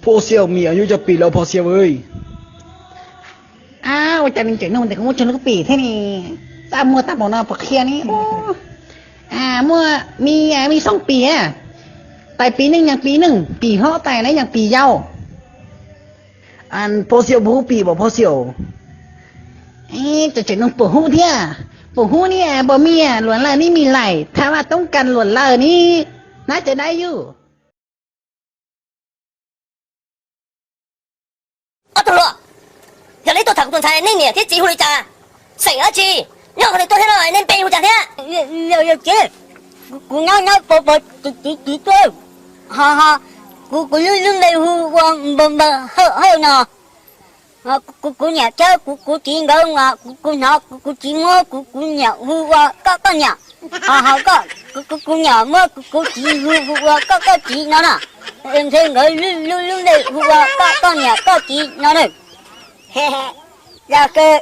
Phos Xiaus, me nyuam yuav cov pim los Phos Xiaus. A, ua cas me ntxhais nug ntawm kuv muaj tsawg lub pim thiab ne? Txaj muag tag npaum no puas qhia ne? Muaj, me, me xoob pim, tais pim neej nyas pim neej, pim hlob tais na nyas pim yau. Phos Xiaus puas hu pim pom Phos Xiaus? Tseem nug puas hu thiab, puas hu ne, puas me luam lawm ne, me laim tham vaj toob kas luam lawm ne, nab cov dab yuj. Ob tug hluas, yog nej tuaj tham kuv tus ntxhais, nej niam thiab txiv hu li cas? Xeem dab tsi? Nyob qhov twg tuaj thiab no, nej npe hu cas thiab? Yawm txiv, kuv nyob nyob pov pov txiv txiv tuaj, ho ho, kuv kuv lub lub npe hu ua Npawg Npawg Hawj Hawj no. Kuv kuv niam thiab kuv kuv txiv nkawd, kuv hnov kuv kuv txiv muab kuv kuv niam hu ua koj koj niam, ho ho koj, kuv kuv niam muab kuv kuv txiv hu hu ua koj koj txiv no na. Ntshe nkawd lub lub lub npe hu ua koj koj niam koj txiv no na. Yog kawg,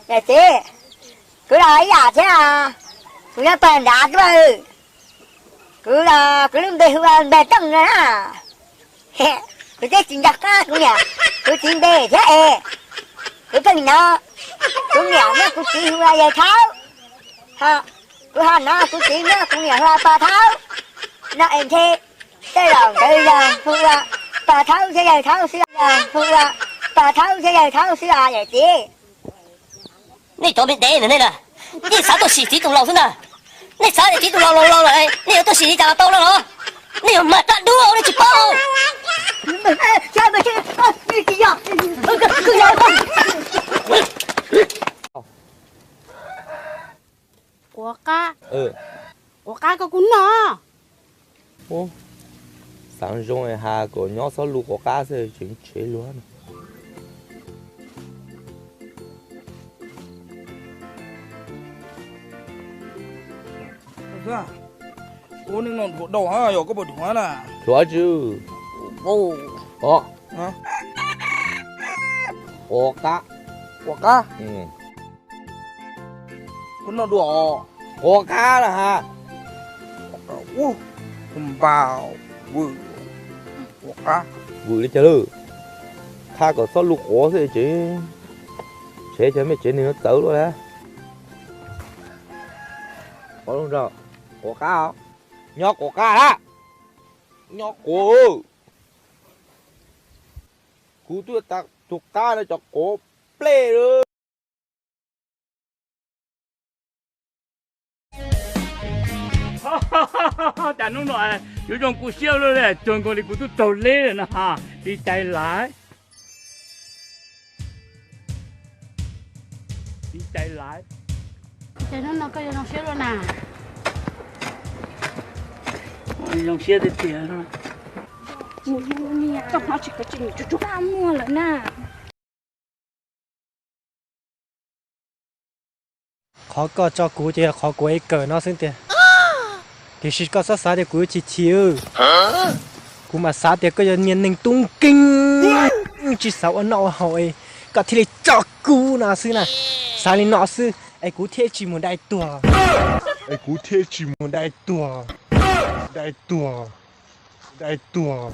yawm txiv, kuv los ib yam thiab, kuv nyob pawg nrad tuaj. Kuv los kuv lub npe hu ua Npawg Tooj no na. Kuv twb tsis nco qab kuv niam kuv txiv npe thiab es, kuv pheej hnov kuv niam muab kuv txiv hu ua Yawg Thaub, ho kuv ho hnov kuv txiv muab kuv niam hu ua Pog Thaub no es ntshe tej zaum nkawd yog hu ua Pog Thaub thiab Yawg Thaub xwb, yog hu ua Pog Thaub thiab Yawg Thaub xwb os yawm txiv. Nej cov me dev ntawm nej na, yeej xav tuaj sim txiv tus laus xwb ntag. Nej xav tias txiv tus laus laus laus lawm, nej yuav tuaj sim li cas los tau no los? Nej yuav mag rab dub, nej tsis paub. Quav qab, quav qab koj kuv noj. Xav zoo has kom nyob txhob lub quav qab xwb tseem tshev luag no. Ua neej no dhuav dhau, yog koj puas dhuav na? Dhuav tsis. Quav qab, quav qab. Koj noj dua os. Quav qab na ha. Ub, npa, vwm, quav qab. Vwm li cas lawm? Qhab kom txhob lub quav xwb tsev, tsev cov me tsev neeg no txawv luaj na. Quav, quav qab, nyob quav qab na, nyob quav. Kuv twb tas tus qab no cov quav plej lawm. Cas hnub no yuav zoo kuv siab luaj li, cuag nkaus li kuv twb raug leb lawm na ha. Tiv cai laiv, tiv cai laiv. Cas hnub no koj yuav zoo siab luaj na? Zoo siab tiag tiag. Koj hnov tsis, koj tsis mus tsuj tsuj muag lawm na. Qhov koj tso kuv ces yog qhov kuv ev kawm no xwb tiag. Tiam sis koj txhob xav tias kuv yuav chim chim. Kuv mam xav tias koj yog niag neeg tub nkeeg, tsis xav ua noj ua haus es koj thiaj li tso kuv no xwb na. Xav li no xwb es kuv thiaj tsis mus dai tuag. Es kuv thiaj tsis mus dai tuag. Dai tuag. Dai tuag.